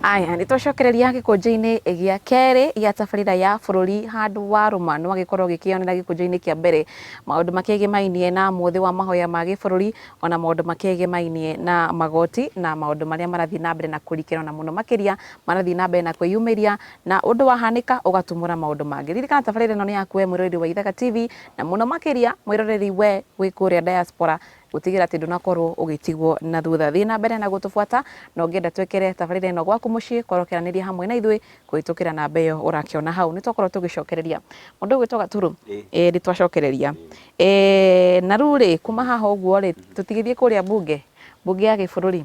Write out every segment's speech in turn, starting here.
Aya, nĩ twacokereria gĩkũnjo-inĩ gĩa kerĩ gĩa tabarĩra ya bũrũri handũ wa rũma nĩ wagĩkorwo ũgĩkĩonera gĩkũnjo-inĩ kĩa mbere maũndũ makĩgĩmainie na mũthĩ wa mahoya ma gĩbũrũri ona maũndũ makĩgĩmainie na magoti na maũndũ marĩa marathiĩ na mbere na kũrikĩra na mũno makĩria marathiĩ na mbere na kwĩyumĩria na ũndũ wahanĩka ũgatumũra maũndũ mangĩ. Ririkana tabarĩra ĩno nĩ yaku we mwĩroreri wa Ithaga TV na mũno makĩria mwĩroreri we wĩ kũrĩa diaspora gũtigĩrĩra atĩ ndũnakorwo ũgĩtigwo na thutha. Thiĩ na mbere na gũtũbuata na ũngĩenda twĩkĩre tabarĩra ĩno gwaku mũciĩ korwo ũkĩaranĩria hamwe na ithuĩ kũhĩtũkĩra namba ĩyo ũrakĩona hau. Nĩ twakorwo tũgĩcokereria mũndũ ũgwĩtwo Gaturu, ĩĩ nĩ twacokereria. Na rĩu rĩ, kuma haha ũguo rĩ, tũtigĩthiĩ kũrĩa mbunge, mbunge ya gĩbũrũri.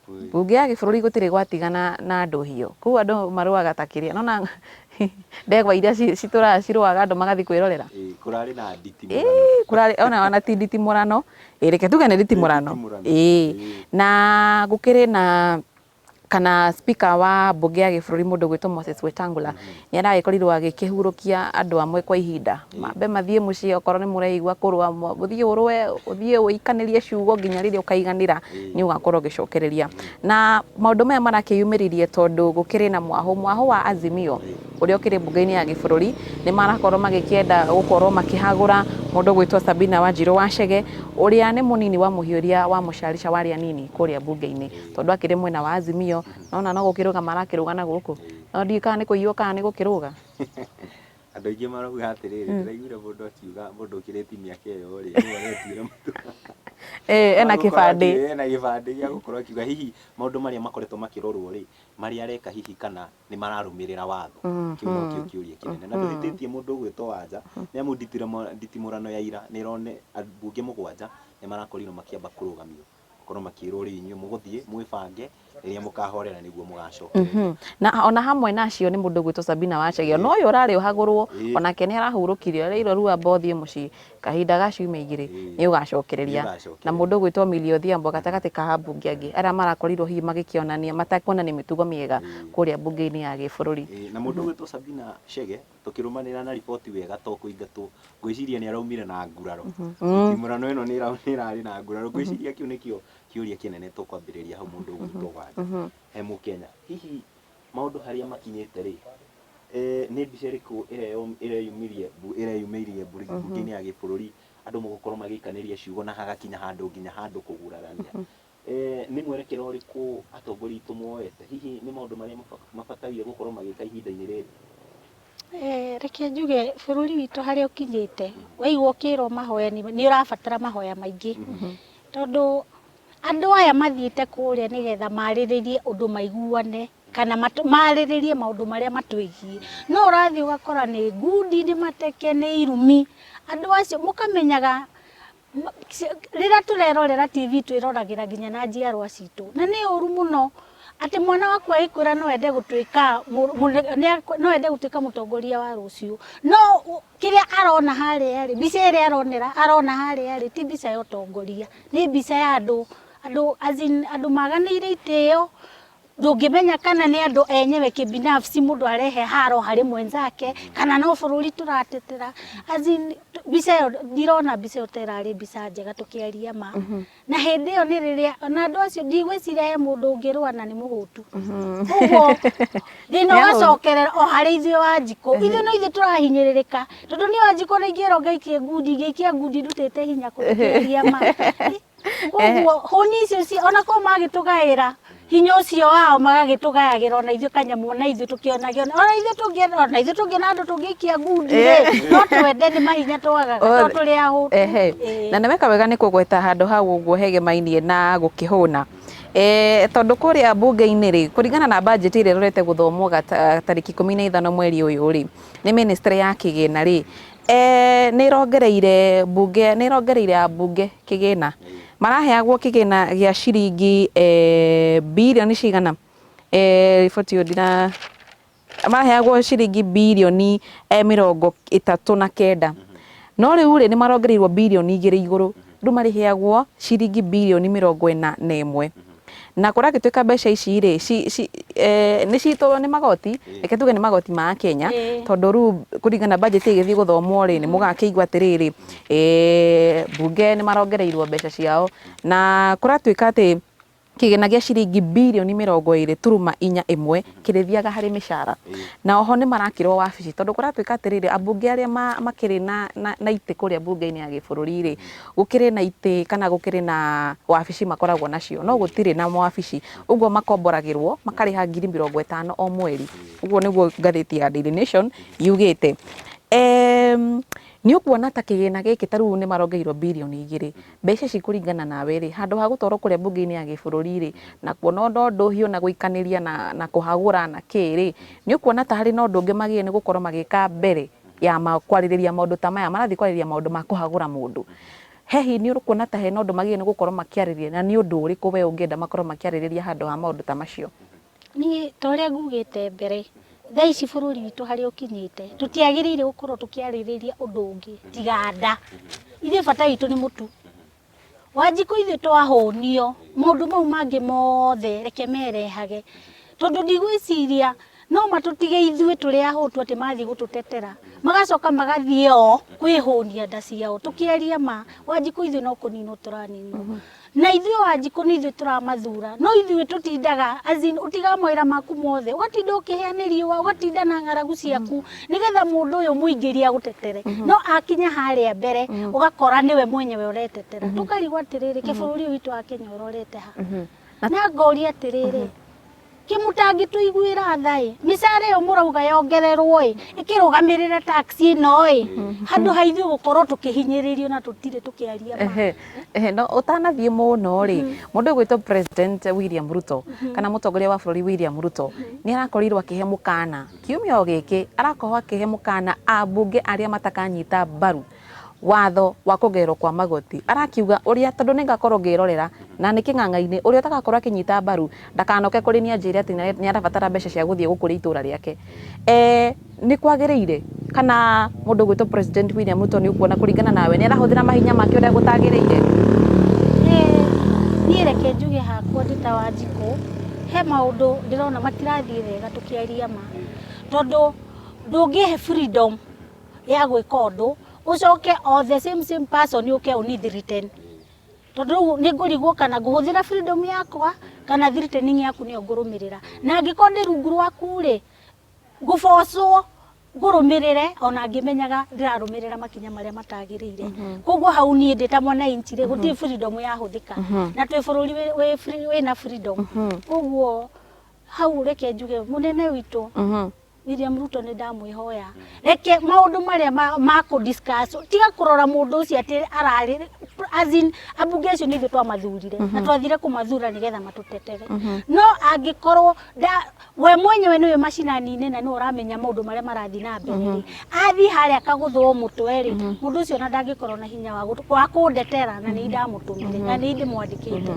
Mbunge ya gĩbũrũri gũtirĩ gwatigana na ndũhiũ. Kũu andũ marũaga ta kĩrĩa, nĩwona ndegwa iria citũraga cirũaga andũ magathiĩ kwĩrorera. Ĩĩ, kũrarĩ na nditimũrano. Ĩĩ, kũrarĩ ona ona ti nditimũrano, ĩĩ reke tuge nĩ nditimũrano. Ĩĩ, na gũkĩrĩ na kana speaker wa mbunge ya gĩbũrũri mũndũ ũgwĩtwo Moses Wetangula nĩ aragĩkorirwo agĩkĩhurũkia andũ amwe kwa ihinda mambe mathiĩ mũciĩ okorwo nĩ mũraigua kũrũa ũthiĩ ũrũe ũthiĩ ũikanĩrie ciugo nginya rĩrĩa ũkaiganĩra nĩ ũgakorwo ũgĩcokereria. Na maũndũ maya marakĩyumĩririe tondũ gũkĩrĩ na mwahũ, mwahũ wa Azimio ũrĩa ũkĩrĩ mbunge-inĩ ya gĩbũrũri nĩ marakorwo magĩkĩenda gũkorwo makĩhagũra mũndũ ũgwĩtwo Sabina Wanjirũ Wachege ũrĩa nĩ mũnini wa mũhiũria wa mũcarica wa arĩa anini kũrĩa mbunge-inĩ tondũ akĩrĩ mwena wa Azimio nona no gũkĩrũga marakĩrũga na gũkũ no ndiũĩ kana nĩ kũiywo kana nĩ gũkĩrũga. Andũ aingĩ marauga atĩrĩrĩ, ndĩraiguire mũndũ akiuga mũndũ ũkĩrĩtie mĩaka ĩyo rĩ, nĩwe ũretuĩra matua. Ĩĩ ena kĩbandĩ. Ena gĩbandĩ gĩa gũkorwo akiuga hihi maũndũ marĩa makoretwo makĩrorwo rĩ, marĩa areka hihi kana nĩ mararũmĩrĩra watho. Kĩu nokĩo kĩũria kĩnene. Na ndũhĩtĩtie mũndũ ũgwĩtwo Wanja, nĩ amu nditimũrano ya ira nĩ ĩrone ambunge mũgwanja nĩ marakorirwo makĩamba kũrũgamio. Gũkorwo makĩrwo rĩu inyuĩ mũgũthiĩ mwĩbange rĩrĩa mũkahorera nĩguo mũgacokereria. Na ona hamwe na acio nĩ mũndũ ũgwĩtwo Sabina Wachege ona ũyũ ũrarĩ ũhagũrwo onake nĩ arahurũkirio areirwo rĩu amba ũthiĩ mũciĩ kahinda ga ciumia igĩrĩ nĩ ũgacokereria. Na mũndũ ũgwĩtwo Millie Odhiambo gatagatĩ ka ambunge angĩ arĩa marakorirwo hihi magĩkĩonania matekuonania mĩtugo mĩega kũrĩa mbunge-inĩ ya gĩbũrũri. Na mũndũ ũgwĩtwo Sabina Chege tũkĩrũmanĩrĩra na riboti wega to kũingatwo ngwĩciria nĩ araumire na nguraro. Nditimũrano ĩno nĩ ĩrarĩ na nguraro. Ngwĩciria kĩu nĩkĩo kĩũria kĩnene tũkwambĩrĩria hau mũndũ ũgwĩtwo Wanja he mũkenya. Hihi maũndũ harĩa makinyĩte rĩ, nĩ mbica ĩrĩkũ ĩreyumĩria ĩreyumĩirie mbunge-inĩ ya gĩbũrũri andũ gũkorwo magĩikanĩria ciugo na hagakinya handũ nginya handũ kũgurarania. Nĩ mwerekera ũrĩkũ atongoria aitũ moete? Hihi nĩ maũndũ marĩa mabataire gũkorwo magĩka ihinda-inĩ rĩrĩ? Reke njuge bũrũri witũ harĩa ũkinyĩte, waigua ũkĩrwo mahoya nĩ ũrabatara mahoya maingĩ. Tondũ andũ aya mathiĩte kũrĩa nĩgetha marĩrĩrie ũndũ maiguane kana marĩrĩrie maũndũ marĩa matwĩgiĩ. No ũrathiĩ ũgakora nĩ ngundi, nĩ mateke, nĩ irumi. Andũ acio mũkamenyaga Rĩrĩa tũrerorera TV twĩroragĩra nginya na njiarwa citũ, na nĩ ũru mũno atĩ mwana waku agĩkwĩra no ende gũtuĩka no ende gũtuĩka mũtongoria wa rũciũ, no kĩrĩa arona harĩa rĩ, mbica ĩrĩa aronera arona harĩa rĩ, ti mbica ya ũtongoria, nĩ mbica ya andũ andũ as in andũ maganĩire itĩo. Ndũngĩmenya kana nĩ andũ enyewe kĩbinafsi mũndũ arehe haro harĩ mwenzake kana no bũrũri tũratetera. As in, mbica ĩyo ndirona mbica ĩyo ta ĩrarĩ mbica njega tũkĩaria ma. Na hĩndĩ ĩyo nĩ rĩrĩa ona andũ acio ndigwĩciria he mũndũ ũngĩrũa na nĩ mũhũtu. Koguo thĩna ũgacokerera o harĩ ithuĩ Wanjikũ. Ithuĩ no ithuĩ tũrahinyĩrĩrĩka tondũ niĩ Wanjikũ ona ingĩrwo ngaikie ngundi ingĩikia ngundi ndutĩte hinya kũ tũkĩaria ma. Koguo hũni icio ci ona korwo magĩtũgaĩra hinya ũcio wao magagĩtũgayagĩra ona ithuĩ kanyamũ ona ithuĩ tũkĩonage ona ithuĩ tũngĩenda ona ithuĩ tũngĩona andũ tũngĩikia ngundi rĩ no twende nĩ mahinya twagaga to tũrĩ ahũtu. Ehe. Na nĩ weka wega nĩ kũgweta handũ hau ũguo hegemainie na gũkĩhũna. Eh, tondũ kũrĩa mbunge-inĩ rĩ kũringana na budget ĩrĩa ĩrorete gũthomwo tarĩki 15 mweri ũyũ rĩ nĩ ministry ya kĩgĩna rĩ Eh, nĩ ĩrongereire mbunge nĩ ĩrongereire ambunge kĩgĩna maraheagwo kĩgĩna gĩa ciringi eh, birioni cigana eh, riboti ĩyo ndira maraheagwo ciringi birioni eh, 39 no rĩu rĩ nĩ marongereirwo birioni 2 igũrũ rĩu marĩheagwo ciringi birioni 41. Na kũragĩtuĩka mbeca ici rĩ, nĩ citũ nĩ magoti, reke tuge nĩ magoti ma Akenya, tondũ rĩu kũringana na budget ĩgĩthiĩ gũthomwo rĩ, nĩ mũgakĩigua atĩrĩrĩ, mbunge nĩ marongereirwo mbeca ciao. Na kũratuĩka atĩ Kĩgĩna gĩa ciringi birioni 24.1 kĩrĩthiaga harĩ mĩcara. Na oho nĩ marakĩrwo wabici tondũ kũratuĩka atĩrĩrĩ, ambunge arĩa makĩrĩ na itĩ kũrĩa mbunge-inĩ ya gĩbũrũri rĩ, gũkĩrĩ na itĩ kana gũkĩrĩ na wabici makoragwo nacio, no gũtirĩ na mawabici. Ũguo makomboragĩrwo makarĩha 50,000 o mweri. Ũguo nĩguo ngathĩti ya Daily Nation yugĩte. Nĩ ũkuona ta kĩgĩna gĩkĩ ta rĩu nĩ marongereirwo birioni 2, mbeca ici kũringana nawe rĩ, handũ ha gũtwarwo kũrĩa mbunge-inĩ ya gĩbũrũri rĩ, na kuona ũndũ ũhiũ na gũikanĩria na kũhagũra na kĩ rĩ, nĩ ũkuona ta harĩ na ũndũ ũngĩ magĩrĩire nĩ gũkorwo magĩka mbere ya kwarĩrĩria maũndũ ta maya, marathiĩ kwarĩrĩria maũndũ ma kũhagũra mũndũ. Hihi nĩ ũkuona ta hena ũndũ magĩrĩire nĩ gũkorwo makĩarĩrĩria na nĩ ũndũ ũrĩkũ we ũngĩenda makorwo makĩarĩrĩria handũ ha maũndũ ta macio? Niĩ ta ũrĩa ngugĩte mbere, thaa ici bũrũri witũ harĩa ũkinyĩte, tũtiagĩrĩire gũkorwo tũkĩarĩrĩria ũndũ ũngĩ tiga nda. Ithuĩ bata witũ nĩ mũtu. Wanjikũ ithuĩ twahũnio, maũndũ mau mangĩ mothe reke merehage. Tondũ ndigwĩciria no matũtige ithuĩ tũrĩ ahũtu atĩ mathiĩ gũtũtetera. Magacoka magathiĩ o kwĩhũnia nda ciao. Tũkĩaria ma, Wanjikũ ithuĩ no kũninwo tũraninwo. Na ithuĩ Wanjikũ nĩ ithuĩ tũramathura, no ithuĩ tũtindaga, as in, ũtigaga mawĩra maku mothe, ũgatinda ũkĩhĩa nĩ riũa, ũgatinda na ng'aragu ciaku, nĩgetha mũndũ ũyũ mũingĩrie agũtetere. No akinya harĩa mbere, ũgakora nĩwe mwenyewe ũretetera. Tũkarigwo atĩrĩrĩ, kĩbũrũri ũyũ witũ wa Kenya ũrorete ha? Na ngoria atĩrĩrĩ, Kĩ mũtangĩtũiguĩra tha ĩ, mĩcara ĩyo mũrauga yongererwo ĩ, ĩkĩrũgamĩrĩre tax ĩno ĩ, handũ ha ithuĩ gũkorwo tũkĩhinyĩrĩrio na tũtirĩ tũkĩaria ma. Ehe, ehe, no ũtanathiĩ mũno rĩ, mũndũ ũgwĩtwo President William Ruto kana mũtongoria wa bũrũri William Ruto nĩ arakorirwo akĩhe mũkana kiumia o gĩkĩ, arakorwo akĩhe mũkana ambunge arĩa matakanyita mbaru watho wa kuongererwo kwa magoti. Arakiuga ũrĩa tondũ nĩ ngakorwo ngĩrorera na nĩ kĩng'ang'a-inĩ, ũrĩa ũtagakorwo akĩnyita mbaru ndakanoke kũrĩ niĩ anjĩre atĩ nĩ arabatara mbeca cia gũthiĩ gũkũria itũra rĩake. Nĩ kwagĩrĩire kana mũndũ ũgwĩtwo President William Ruto nĩ ũkuona kũringana nawe nĩ arahũthĩra mahinya make ũrĩa gũtagĩrĩire? Niĩ reke njuge hakwa ndĩ ta Wanjikũ, he maũndũ ndĩrona matirathiĩ wega tũkĩaria ma, tondũ ndũngĩhe freedom ya gwĩka ũndũ, ũcoke o the same same person ũke ũni threaten. Tondũ rĩu nĩ ngũrigwo kana ngũhũthĩra freedom yakwa kana threatening yaku nĩyo ngũrũmĩrĩra. Na angĩkorwo ndĩ rungu rwaku rĩ, ngũbocwo ngũrũmĩrĩre ona ngĩmenyaga ndĩrarũmĩrĩra makinya marĩa matagĩrĩire. Koguo hau niĩ ndĩ ta mwananchi rĩ, gũtirĩ freedom yahũthĩka. Na twĩ bũrũri wĩna freedom. Koguo hau reke njuge mũnene witũ William Ruto nĩ ndamwĩhoya reke maũndũ marĩa ma kũ discuss, tiga kũrora mũndũ ũcio atĩ ararĩ, as in ambunge acio nĩ ithuĩ twamathurire na twathire kũmathura nĩgetha matũtetere. No angĩkorwo we mwenyewe nĩwe macinani-inĩ na nĩwe ũramenya maũndũ marĩa marathiĩ na mbere rĩ, athiĩ harĩa akagũthwo mũtwe rĩ, mũndũ ũcio ona ndangĩkorwo na hinya wa kũndetera na nĩ ndamũtũmire na nĩ ndĩmwandĩkĩte.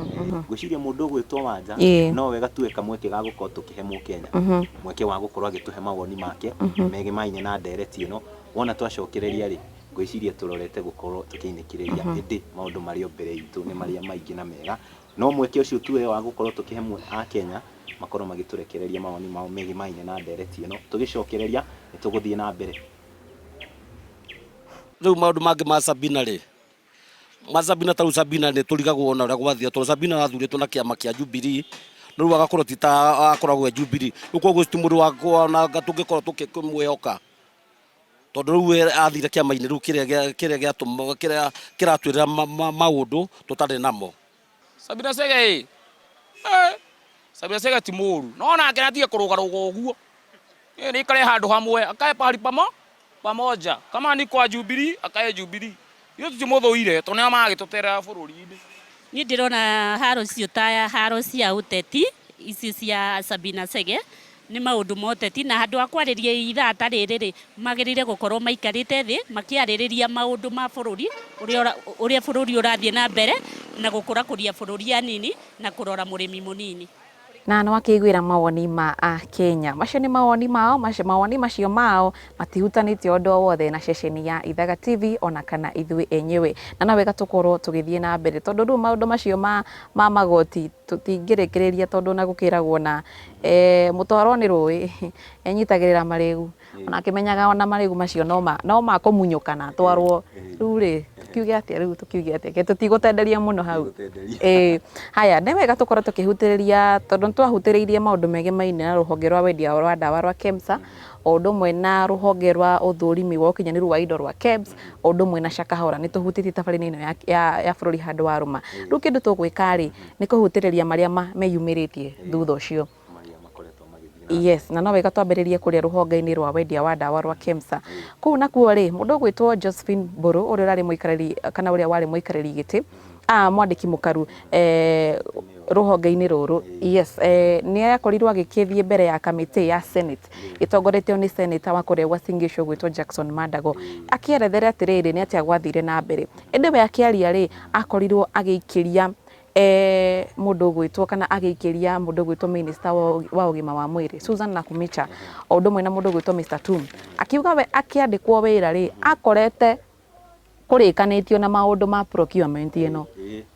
Ngwĩciria mũndũ ũgwĩtwo Wanja no wega tuwe kamweke ga gũkorwo tũkĩhe Mũkenya mweke wa gũkorwo agĩtũhe mawoni make megemaine na ndereti ĩno. Wona twacokereria rĩ, ngwĩciria tũrorete gũkorwo tũkĩinĩkĩrĩria, ĩndĩ maũndũ marĩ o mbere itũ nĩ marĩa maingĩ na mega. No mweke ũcio tuwe wa gũkorwo tũkĩhe Akenya makorwo magĩtũrekereria mawoni mao megemaine na ndereti ĩno. Tũgĩcokereria nĩ tũgũthiĩ na mbere. Rĩu maũndũ mangĩ ma Sabina rĩ, ma Sabina ta rĩu Sabina nĩ tũrigagwo ona ũrĩa gwathire tondũ Sabina arathurĩtwo na kĩama kĩa Jubilee na rĩu agakorwo ti ta akoragwo e Jubilee. Rĩu koguo ti mũndũ wa ona tũngĩkorwo tũkĩmwĩhoka tondũ rĩu athire kĩama-inĩ rĩu kĩrĩa kĩrĩa gĩatũma kĩrĩa kĩratwĩrĩra maũndũ tũtarĩ namo. Sabina Chege ĩ Sabina Chege ti mũru no nake atige kũrũgarũga ũguo nĩ ikare handũ hamwe akae pahali pamo pamoja kama ni kwa Jubilee akae Jubilee. Ithuĩ tũtimũthũire tondũ nĩo maragĩtũterera bũrũri-inĩ. Niĩ ndĩrona haro icio ta haro cia ũteti ici cia Sabina Chege nĩ maũndũ ma ũteti na handũ ha kwarĩria ithaa ta rĩrĩ rĩ, magĩrĩire gũkorwo maikarĩte thĩ makĩarĩrĩria maũndũ ma bũrũri ũrĩa bũrũri ũrathiĩ na mbere na gũkũrakũria bũrũri anini na kũrora mũrĩmi mũnini. Na nĩ wakĩiguĩra mawoni ma Akenya. Macio nĩ mawoni mao, mawoni macio mao matihutanĩtie ũndũ o wothe na ceceni ya Ithaga TV ona kana ithuĩ enyewe. Na no wega tũkorwo tũgĩthiĩ na mbere tondũ rĩu maũndũ macio ma magoti tũtingĩrĩkĩrĩria tondũ ona gũkĩragwo na mũtwarwo nĩ rũĩ enyitagĩrĩra marĩgu, ona akĩmenyaga ona marĩgu macio no makũmunyũka na atwarwo. Rĩu rĩ, Tũkiuge atĩa rĩu, tũkiuge atĩa? Ke tũtigũtenderia mũno hau. Tũtigũtenderia. Ĩĩ. Haya, nĩ wega tũkorwo tũkĩhutĩrĩria tondũ nĩ twahutĩrĩirie maũndũ megemainie na rũhonge rwa wendia rwa ndawa rwa KEMSA, o ũndũ ũmwe na rũhonge rwa ũthũrimi wa ũkinyanĩru wa indo rwa KEBS, o ũndũ ũmwe na Shakahola. Nĩ tũhutĩtie tabarĩra ĩno ya, ya, ya bũrũri handũ wa rũma. Rĩu kĩndũ tũgwĩka rĩ, nĩ kũhutĩrĩria marĩa meyumĩrĩtie thutha ũcio. Marĩa makoretwo magĩthiĩ na Yes, na no wega twambĩrĩrie kũrĩa rũhonge-inĩ rwa wendia wa ndawa rwa KEMSA. Kũu nakuo rĩ, mũndũ ũgwĩtwo Josephine Mbũrũ ũrĩa ũrarĩ mũikarĩri kana ũrĩa warĩ mũikarĩri gĩtĩ a mwandĩki mũkaru eh, rũhonge-inĩ rũrũ yes, eh, nĩ akorirwo agĩkĩthiĩ mbere ya kamĩtĩ ya Senate ĩtongoretio nĩ senator wa kũrĩa Uasin Gishu ũgwĩtwo Jackson Mandago, akĩerethere atĩrĩrĩ nĩ atĩa gwathire na mbere. Ĩndĩ we akĩaria rĩ, akorirwo agĩikĩria eh, mũndũ ũgwĩtwo kana agĩikĩria mũndũ ũgwĩtwo minister wa ũgima wa mwĩrĩ Susan Nakhumicha o ũndũ ũmwe na mũndũ ũgwĩtwo Mr Tum, akiuga we akĩandĩkwo wĩra rĩ, akorete kũrĩkanĩtio na maũndũ ma procurement ĩno.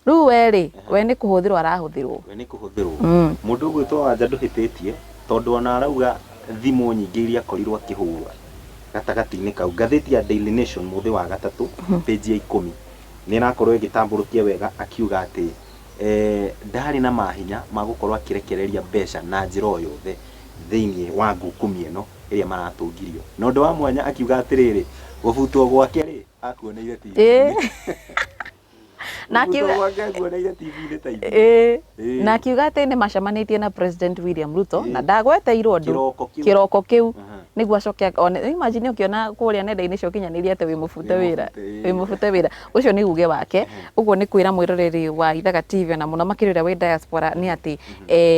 Rĩu we rĩ, we nĩ kũhũthĩrwo arahũthĩrwo. We nĩ kũhũthĩrwo. Mũndũ ũgwĩtwo Wanja ndũhĩtĩtie tondũ ona arauga thimũ nyingĩ iria akorirwo akĩhũra gatagatĩ-inĩ kau. Ngathĩti ya Daily Nation mũthĩ wa gatatũ page ya ikũmi nĩ ĩrakorwo ĩgĩtambũrũkia wega akiuga atĩ eh, ndarĩ na mahinya ma gũkorwo akĩrekereria mbeca na njĩra o yothe thĩinĩ wa ngukumi ĩno ĩrĩa maratũngirio. Na ũndũ wa mwanya akiuga atĩrĩrĩ, gũbutwo gwake rĩ, akuoneire TV-inĩ. Na Gũbutwo akiuga gwake akuoneire TV-inĩ ta ithuĩ. Na akiuga atĩ nĩ macemanĩtie na President William Ruto na ndagweteirwo ũndũ Kĩroko kĩu. Kĩroko kĩu nĩguo acoke one. Imagine ũkĩona kũrĩa nenda-inĩ cia ũkinyanĩria atĩ wĩ mũbute wĩra. Wĩ mũbute, Wĩ mũbute wĩra ũcio nĩ uge wake. Ũguo nĩ kwĩra mwĩroreri wa Ithaga TV na mũno makĩria ũrĩa wĩ diaspora nĩ atĩ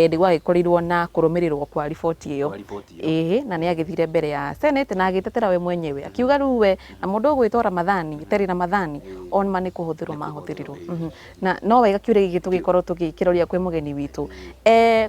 nĩ gwagĩkorirwo na kũrũmĩrĩrwo kwa riboti ĩyo. Kwa riboti ĩyo. Ĩĩ, na nĩ agĩthire mbere ya Senate na agĩtetera we mwenyewe akiuga rĩu we na mũndũ ũgwĩtwo Ramadhani Terry Ramadhani on ma nĩ kũhũthĩrwo mahũthĩrirwo. Na no wega kĩũria gĩkĩ tũgĩkorwo tũgĩkĩroria kwĩ mũgeni witũ.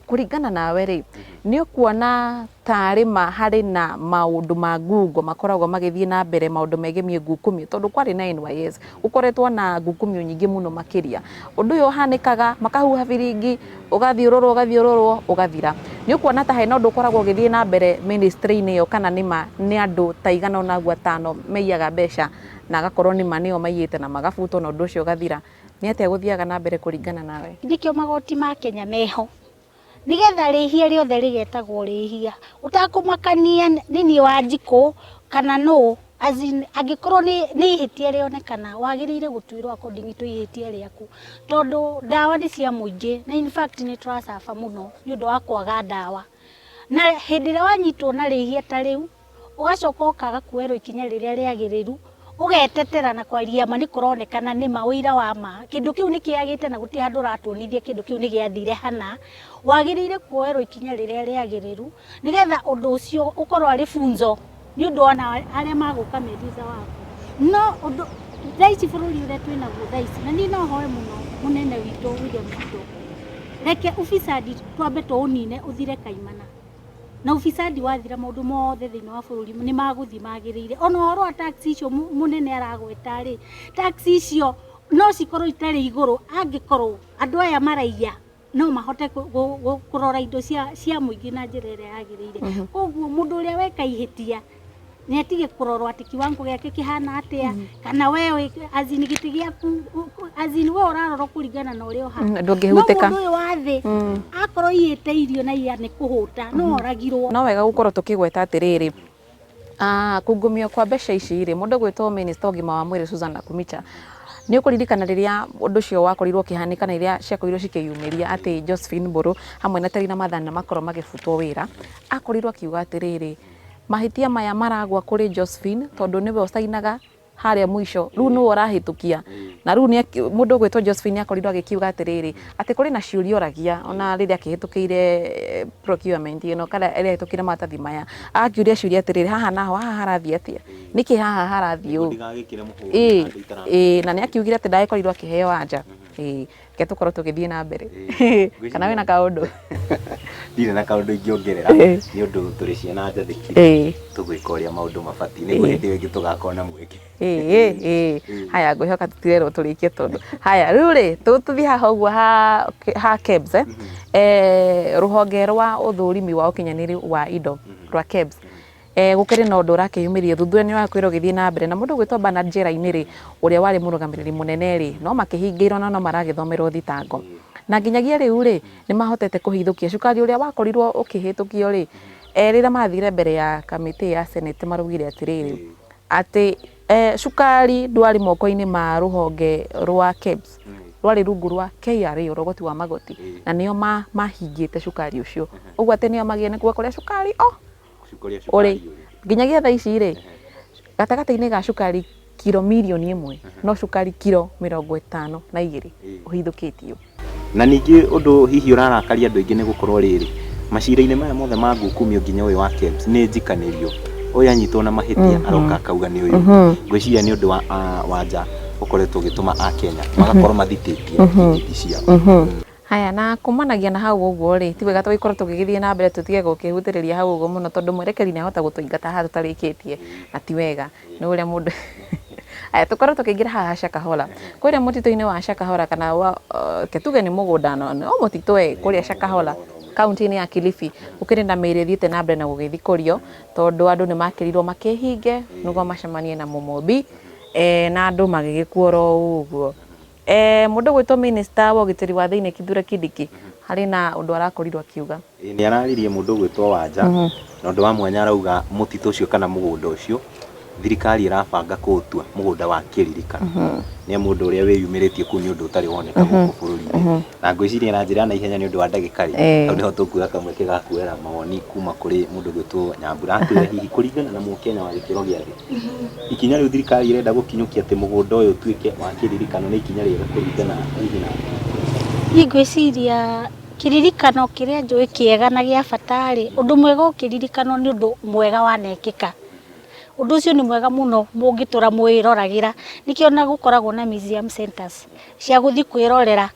Kũringana nawe rĩ, nĩ ũkuona tarĩ ma harĩ na maũndũ ma ngungo makoragwo magĩthiĩ na mbere, maũndũ megemie ngukumio, tondũ kwarĩ na NYS gũkoretwo na ngukumio nyingĩ mũno makĩria. Ũndũ ũyũ ũhanĩkaga makahuha biringi, ũgathiũrũrwo ũgathiũrũrwo ũgathira. Nĩ ũkuona ta hena ũndũ ũkoragwo ũgĩthiĩ na mbere ministry-inĩ ĩyo, kana nĩ ma nĩ andũ ta igana ũna ũguo atano maiyaga mbeca na agakorwo nĩ ma nĩo maiyĩte na magabutwo na ũndũ ũcio ũgathira? Nĩ atĩa gũthiaga na mbere kũringana nawe? Nĩkĩo magoti ma Kenya meho, nĩgetha rĩhia rĩothe rĩgetagwo rĩhia ũtakũmakania nĩ niĩ Wanjikũ kana nũ, as in, angĩkorwo nĩ ihĩtia rĩonekana wagĩrĩire gũtuĩrwo according to ihĩtia rĩaku, tondũ ndawa nĩ cia mũingĩ na in fact nĩ tũracaba mũno nĩ ũndũ wa kwaga ndawa. Na hĩndĩ ĩrĩa wanyitwo na rĩhia ta rĩu, ũgacoka ũkaga kuoerwo ikinya rĩrĩa rĩagĩrĩru, ũgetetera na kwaria ma nĩ kũronekana nĩ ma ũira wa ma kĩndũ kĩu nĩ kĩagĩte na gũtirĩ handũ ũratuonithia kĩndũ kĩu nĩ gĩathire hana, wagĩrĩire kuoerwo ikinya rĩrĩa rĩagĩrĩru nĩgetha ũndũ ũcio ũkorwo arĩ funzo nĩ ũndũ ona arĩa magũka me thutha waku. No ũndũ thaa ici bũrũri ũrĩa twĩnaguo thaa ici, na niĩ no hoe mũno mũnene witũ William Ruto, reke ufisadi twambe tũũnine ũthire kaimana. Na ufisadi wathira maũndũ mothe thĩinĩ wa bũrũri nĩ magũthiĩ magĩrĩire. Ona ũhoro wa tax icio mũnene aragweta rĩ, tax icio no cikorwo itarĩ igũrũ angĩkorwo andũ aya maraiya no mahote kũrora indo cia mũingĩ na njĩra ĩrĩa yagĩrĩire. Koguo mũndũ ũrĩa weka ihĩtia nĩ atige kũrorwo atĩ kiwango gĩake kĩhana atĩa, kana we as in gĩtĩ gĩaku, as in we ũrarorwo kũringana na ũrĩa ũhana. Ndũngĩhutĩka. No mũndũ ũyũ wa thĩ akorwo aiyĩte irio na iya nĩ kũhũta no oragirwo. No wega gũkorwo tũkĩgweta atĩrĩrĩ, kungumio kwa mbeca ici rĩ, mũndũ ũgwĩtwo minister ũgima wa mwĩrĩ Susan Nakhumicha, nĩ ũkũririkana rĩrĩa ũndũ ũcio wakorirwo ũkĩhanĩka na rĩrĩa ciakorirwo cikĩyumĩria atĩ Josephine Mbũrũ hamwe na Terry Ramadhan makorwo magĩbutwo wĩra, akorirwo akiuga atĩrĩrĩ, mahĩtia maya maragwa kũrĩ Josephine tondũ nĩwe ũcainaga harĩa mũico, rĩu nĩwe ũrahĩtũkia. Na rĩu mũndũ ũgwĩtwo Josephine akorirwo agĩkiuga atĩrĩrĩ, atĩ kũrĩ na ciũria oragia ona rĩrĩa akĩhĩtũkĩire procurement ĩno kana rĩrĩa ahĩtũkĩire maratathi maya, agakĩũria ciũria atĩrĩrĩ, haha naho haha harathiĩ atĩa, nĩkĩ haha harathiĩ ũũ? Ndigagĩkĩre mũhũri handũ itara. Ĩĩ, na nĩ akiugire atĩ ndagĩkorirwo akĩheo anja. Ĩĩ, reke tũkorwo tũgĩthiĩ na mbere. Kana wĩna kaũndũ? Ndirĩ na kaũndũ ingĩongerera nĩ ũndũ tũrĩ ciana njathĩki, tũgwĩka ũrĩa maũndũ mabatiĩ nĩguo hĩndĩ ĩyo ĩngĩ tũgakorwo na mweke. Ĩĩ, haya, ngwĩhoka tũtirerwo tũrĩkie tondũ haya rĩu rĩ, tũthiĩ haha ũguo ha KEBS, rũhonge rwa ũthũrimi wa ũkinyanĩru wa indo rwa KEBS. Gũkĩrĩ na ũndũ ũrakĩyumĩria, ũthuthuria nĩ ũrakwĩrwo ũgĩthiĩ na mbere, na mũndũ ũgwĩtwo Bernard Njerainĩ rĩ, ũrĩa warĩ mũrũgamĩrĩri mũnene rĩ, no makĩhingĩirwo na no maragĩthomerwo thitango. Na nginyagia rĩu rĩ, nĩ mahotete kũhithũkia cukari ũrĩa wakorirwo ũkĩhĩtũkio rĩ, rĩrĩa mathire mbere ya kamĩtĩ ya Senate maraugire atĩrĩrĩ, atĩ cukari ndwarĩ moko-inĩ ma rũhonge rwa KEBS, rwarĩ rungu rwa KRA, ũrogoti wa magoti, na nĩo mahingĩte cukari ũcio. Ũguo atĩ nĩo magĩrĩirwo nĩ kuga kũrĩa cukari o ũrĩ. Nginyagia thaa ici rĩ, gatagatĩ-inĩ ga cukari kiro mirioni ĩmwe, no cukari kiro 52 ũhithũkĩtio. Na ningĩ ũndũ hihi ũrarakaria andũ aingĩ nĩ gũkorwo rĩrĩ, macira-inĩ maya mothe ma ngukumio nginya ũyũ wa KEBS nĩ njikanĩrio. Ũyũ anyitwo na mahĩtia aroka akauga nĩ ũyũ ũngĩ. Ngwĩciria nĩ ũndũ wa Wanja ũkoretwo ũgĩtũma Akenya magakorwo mathitĩtie ithithi ciao. Haya, na kumanagia na hau ũguo rĩ, ti wega tũgĩkorwo tũgĩgĩthiĩ na mbere tũtige gũkĩhutĩrĩria hau ũguo mũno tondũ mwerekeri nĩ ahota gũtũingata haha tũtarĩkĩtie, na ti wega. Nĩ ũrĩa mũndũ Haya, tũkorwo tũkĩingĩra haha Shakahola. Kũrĩa mũtitũ-inĩ wa Shakahola kana wa, reke tuge nĩ mũgũnda no no mũtitũ ĩ, kũrĩa Shakahola kaunti-inĩ ya Kilifi, gũkĩrĩ na mĩĩrĩ ĩthiĩte na mbere na gũgĩthikũrio tondũ andũ nĩ makĩrirwo makĩhinge nĩguo macemanie na mũmũmbi na andũ magĩgĩkua oro ũguo. Mũndũ ũgwĩtwo minister wa ũgitĩri wa thĩinĩ Kithure Kindiki harĩ na ũndũ arakorirwo akiuga. Ĩĩ nĩ araririe mũndũ ũgwĩtwo Wanja, na ũndũ wa mwanya arauga mũtitũ ũcio kana mũgũnda ũcio thirikari ĩrabanga kũũtua mũgũnda wa kĩririkano. Nĩ amu ũndũ ũrĩa wĩyumĩrĩtie kũu nĩ ũndũ ũtarĩ woneka gũkũ bũrũri-inĩ. Na ngwĩciria na njĩra ya naihenya nĩ ũndũ wa ndagĩka rĩ, hau nĩho tũkuoya kamweke ga kuoera mawoni kuma kũrĩ mũndũ ũgwĩtwo Nyambura atwĩre hihi kũringana na mũkenya wa gĩkĩro gĩa thĩ, Ikinya rĩu thirikari ĩrenda gũkinyũkia atĩ mũgũnda ũyũ ũtuĩke wa kĩririkano nĩ ikinya rĩega kũringana hihi na Niĩ ngwĩciria kĩririkano kĩrĩa njũĩ kĩega na gĩa bata rĩ, ũndũ mwega ũkĩririkanwo nĩ ũndũ mwega wanekĩka. Ũndũ ũcio nĩ mwega mũno mũngĩtũra mwĩroragĩra. Nĩkĩo ona gũkoragwo na museum centers cia gũthiĩ kwĩrorera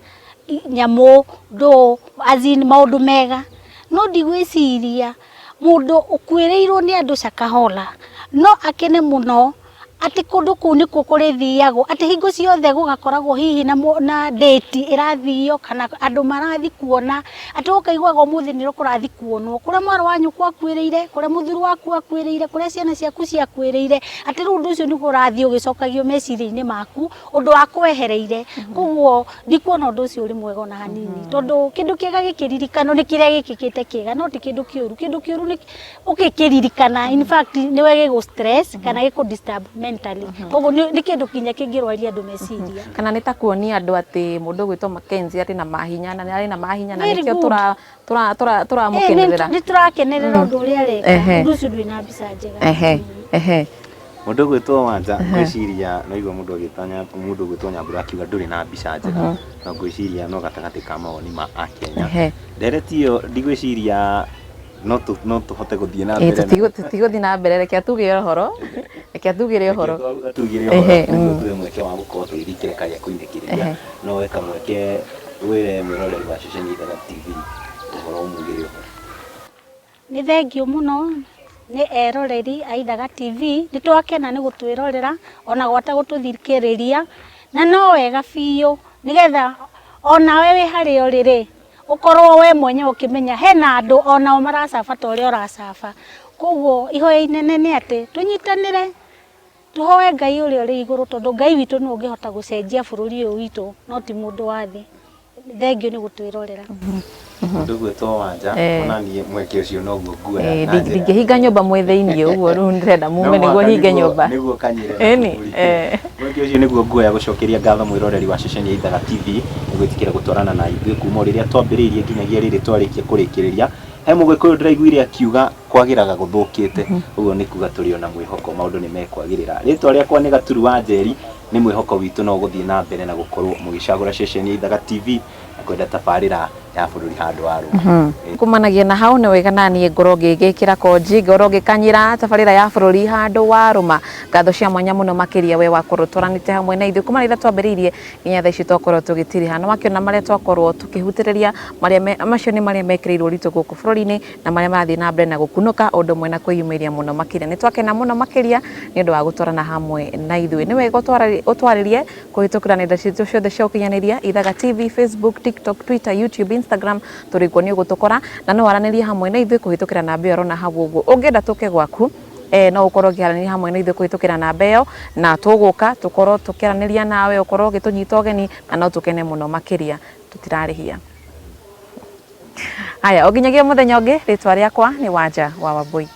nyamũ, ndũũ, as in maũndũ mega. No ndigwĩciria Mũndũ ũkuĩrĩirwo nĩ andũ Shakahola no akene mũno atĩ kũndũ kũu nĩkuo kũrĩthiagwo, atĩ hingo ciothe gũgakoragwo hihi na date ĩrathio kana andũ marathiĩ kuona, atĩ ũkaiguaga ũmũthĩ nĩrĩo kũrathiĩ kuonwo, kũrĩa mwarĩ wa nyũkwa akuĩrĩire, kũrĩa mũthuri waku akuĩrĩire, kũrĩa ciana ciaku ciakuĩrĩire, atĩ rĩu ũndũ ũcio nĩguo ũrathiĩ ũgĩcokagio meciria-inĩ maku, ũndũ wakwehereire, koguo ndikuona ũndũ ũcio ũrĩ mwega ona hanini, tondũ kĩndũ kĩega gĩkĩririkanwo nĩ kĩrĩa gĩkĩkĩte kĩega no ti kĩndũ kĩũru, kĩndũ kĩũru nĩ ũgĩkĩririkana in fact nĩwe gĩgũ stress kana gĩkũ disturb mentally, koguo nĩ kĩndũ nginya kĩngĩrwaria andũ meciria. Kana nĩ ta kuonia andũ atĩ mũndũ ũgwĩtwo Mackenzie arĩ na mahinya na arĩ na mahinya na Very nĩkĩo good. Tũramũkenerera. Nĩ tũrakenerera ũndũ ũrĩa areka, ũndũ ũcio ndũrĩ na mbica njega. Ehe, ehe. Mũndũ ũgwĩtwo Wanja ngwĩciria no igua mũndũ agĩta mũndũ ũgwĩtwo Nyambura akiuga ndũrĩ na mbica njega no ngwĩciria no gatagatĩ ka mawoni ma Akenya. Ndereti ĩyo ndigwĩciria no no tũhote gũthiĩ na mbere. Tũtigũthiĩ na mbere, reke atuge ũhoro, reke atugĩre ũhoro. Atugĩre ũhoro nĩguo tuhe mweke wa gũkorwo tũgĩthiĩ kĩreka gĩa kũinĩkĩrĩria. No we kamweke wĩre mwĩroreri wa ceceni Ithaga TV ũhoro ũmugĩre ũhoro. Nĩ thengiũ mũno nĩ eroreri a Ithaga TV, nĩ twakena nĩ gũtwĩrorera ona gwata gũtũthikĩrĩria, na no wega biũ nĩgetha onawe wĩ harĩa ũrĩ rĩ, ũkorwo we mwenyewe ũkĩmenya hena andũ onao maracaba ta ũrĩa ũracaba. Koguo ihoya inene nĩ atĩ tũnyitanĩre Tũhoe Ngai ũrĩa ũrĩ igũrũ tondũ Ngai witũ nĩwe ũngĩhota gũcenjia bũrũri ũyũ witũ no ti mũndũ wa thĩ. Thengiũ nĩ gũtwĩrorera. Mũndũ ũgwĩtwo Wanja, ona niĩ mweke ũcio noguo nguoya na njĩra Ndingĩhinga nyũmba mwĩ thĩiniĩ ũguo rĩu ndĩrenda mume nĩguo hinge nyũmba. Nĩguo kanyĩre na Ĩni, kũburi. Mweke ũcio nĩguo nguoya gũcokeria ngatho mwĩroreri wa ceceni ya Ithaga TV nĩ gwĩtĩkĩra gũtwarana na ithuĩ kuma o rĩrĩa twambĩrĩirie nginyagia rĩrĩ twarĩkia kũrĩkĩrĩria. He mũgĩkũyũ ndĩraiguire akiuga kwagĩraga gũthũkĩte, ũguo nĩ kuga tũrĩ o na mwĩhoko maũndũ nĩ mekwagĩrĩra. Rĩtwa rĩakwa nĩ Gaturu wa Njeri, nĩ mwĩhoko witũ no ũgũthiĩ na mbere na gũkorwo mũgĩcagũra ceceni ya Ithaga TV na kwenda tabarĩra ya bũrũri handũ wa rũma. Kumanagia na hau nĩ wega naniĩ ngorwo ngĩgĩkĩra konji ngorwo ngĩkanyĩra tabarĩra ya bũrũri handũ wa rũma. Ngatho cia mwanya mũno makĩria we wakorwo twaranĩte hamwe na ithuĩ kuma rĩrĩa twambĩrĩirie nginya thaa ici twakorwo tũgĩtiriha. Nĩ wakĩona marĩa twakorwo tũkĩhutĩrĩria marĩa macio nĩ marĩa mekĩrĩirwo ũritũ gũkũ bũrũri-inĩ na marĩa marathiĩ na mbere na gũkunũka ũndũ ũmwe na kwĩyumĩria mũno makĩria. Nĩ twakena mũno makĩria nĩ ũndũ wa gũtwarana hamwe na ithuĩ. Nĩ wega ũtwarĩrie kũhĩtũkĩra nenda citũ ciothe cia ũkinyanĩria, Ithaga TV, Facebook, TikTok, Twitter, YouTube, Instagram, tũrĩ kuo nĩ ũgũtũkora na no waranĩrie hamwe na ithuĩ kũhĩtũkĩra namba ĩyo ũrona hau ũguo. Ũngĩenda tũke gwaku No ũkorwo ũkĩaranĩria hamwe na ithuĩ kũhĩtũkĩra namba ĩyo, na tũgũka tũkorwo tũkĩaranĩria nawe, ũkorwo ũgĩtũnyita ũgeni, na no tũkene mũno makĩria. Tũtirarĩhia. Haya, o nginyagia mũthenya ũngĩ, rĩtwa rĩakwa nĩ Wanja wa Wambui.